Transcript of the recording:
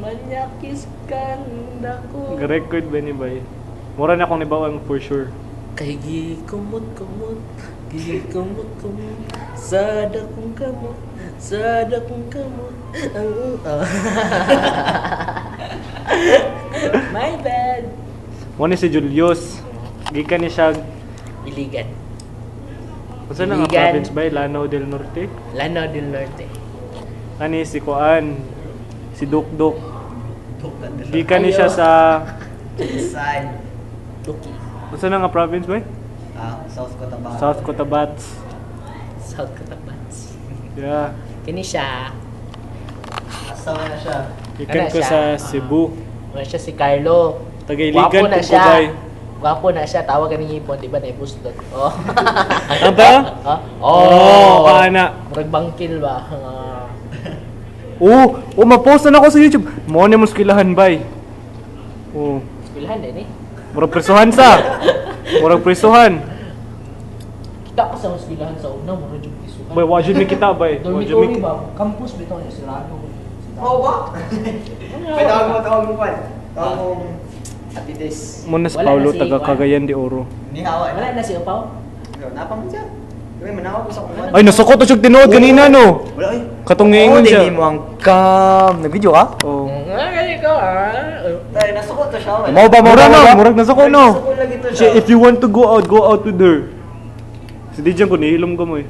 Manyakis kanda ko. Record ba ni bay? Mura na akong nibawang for sure. Kay gikumot kumot, gikumot kumot, sa dakong kamot, sa dakong kamot. Ang oh. My bad. Mo ni si Julius. Gikan ni siya Iligan. Unsa na nga Iligan. province bay? Lanao del Norte. Lanao del Norte. Ani si Kuan. Si Dukduk. Gikan ni Ayo. siya sa Saan? Duki. Unsa na nga province bay? Ah, South Cotabato. South Cotabato. South Cotabato. Yeah. Kini siya. Asawa na siya. Gikan Ano ko siya? sa Cebu. Wala siya si Carlo. Tagailigan Gwapo na kung siya. kubay. Gwapo na siya. Tawag ka ni Ipon, di ba? Naibustot. Oh. Aba? Ha? Oh, kana. Murag bangkil ba? Ah. Oh, ma-post na ako sa YouTube. Mo ni mo skilahan bay. Oh, Eskwelahan din eh. murag presuhan sa. Murag presuhan. Kita ko sa eskwelahan sa una, murag yung prisuhan. Bay, wa jud mi kita bay. Wa jud mi Dormitory ba? Campus bitaw niya sirado. Oo ba? Ay, tawag mo, Juan. Tawag mo, Ate Des. Mo na si Wala na Paulo si taga Juan. Cagayan de Oro. Ni hawa. Wala na si Upaw. Napang siya. Kami manawa ko sa kuwan. Ay, nasukot na siya tinuod kanina no. Wala ay. Katong ngiingon siya. Hindi mo ang cam. Nag-video ka? Oh. Ah, gani ko ah. Tayo, nasuko to siya. Wala. Mao ba, mao ba, no, murag nasuko no. Nasuko lagi to Siya, siya. if you want to go out, go out with her. Si Dijan ko nihilom ko mo eh.